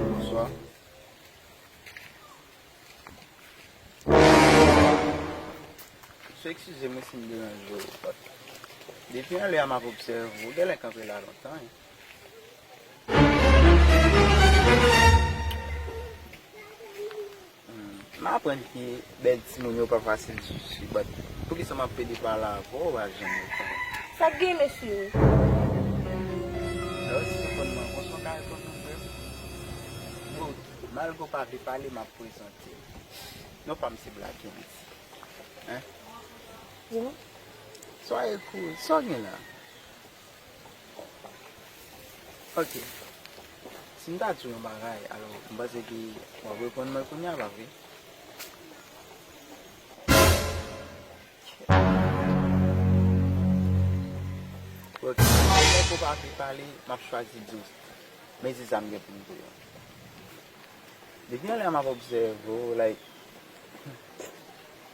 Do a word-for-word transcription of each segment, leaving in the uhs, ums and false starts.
Bonswa. Mesye, eskize mwen si m deranje w, but depi anlè a m ap obsève w, w genlè kanpe la lontan, wi. Hmm, m aprann ke bèl timoun yo pa fasil swiv, but poukisa m ap plede pale avè w, w pa janm reponn? Sa k gen, mesye? Alò, si w konn mwen, konsa w ka reponn mwen, frè m? Bon, malgre w pa vle pale, m ap prezante w. Non pa m se Black Henry. Hein? Di mwen. Soyez cool. Sa w gen la? Ok. Si m ta di w yon bagay, alò, m panse ke w ap reponn mwen kounye a, pa vre? Ok. Lè w pa vle pale, m ap chwazi di w. Men se sa m gen pou m di w. Depi anlè a m ap obsève w, like,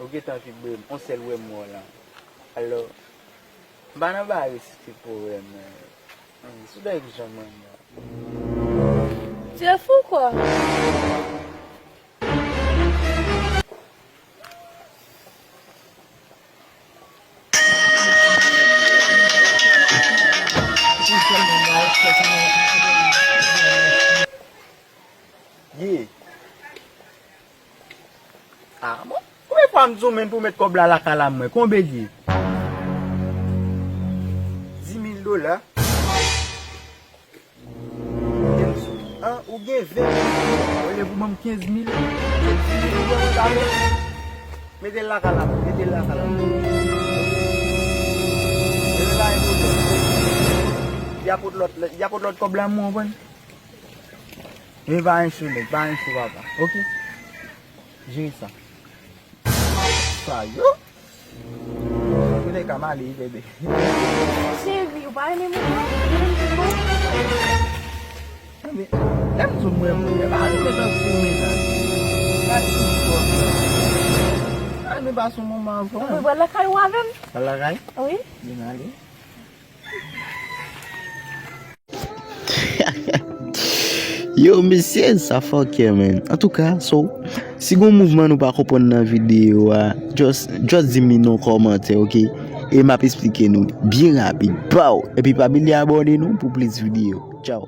ou gentan vibre m, on sèl wè m wè w la. Alò, m pa nan bagay resite powèm, men, hmm, si w ta gen jan mwen menm. Tu es fou, quoi? Ye. Ah, bon. Konbyen fwa m di w menm pou w met kòb la lakay la mwen? Konbyen l ye? Dis mil dola. An, ou gen ven mil, olye pou ban m kenz mil, se dis mil ou ban mwen, pa vre? Mete l lakay la, mete l lakay la. Mete l lakay la. Y a pot lòt, y a pot lòt kòb la, mwen, konprann? Men pa gen cho, nèg, pa gen cho, papa. Ok? Jere sa. Sa yo? Kote ka m ale, bebe? Cheri, ou pa renmen moun nan? Ou renmen tout bon? Enben, lè m di w m renmen w, e pa renmen tankou ou renmen sa. Pa di m twòp. Pa renmen pase yon moman avè w. Ou vle pral lakay ou avè m? Pral lakay? Wi. Byen ale. Yo, mesye, sa fòkè, man. Antouka, so, si gon mouvman nou pa konprann nan videyo a, just, just di m li nan kòmantè, ok? E m ap esplike nou li byen rapid. Pow! Epi pa bliye abòne nou pou plis videyo. Tchaw!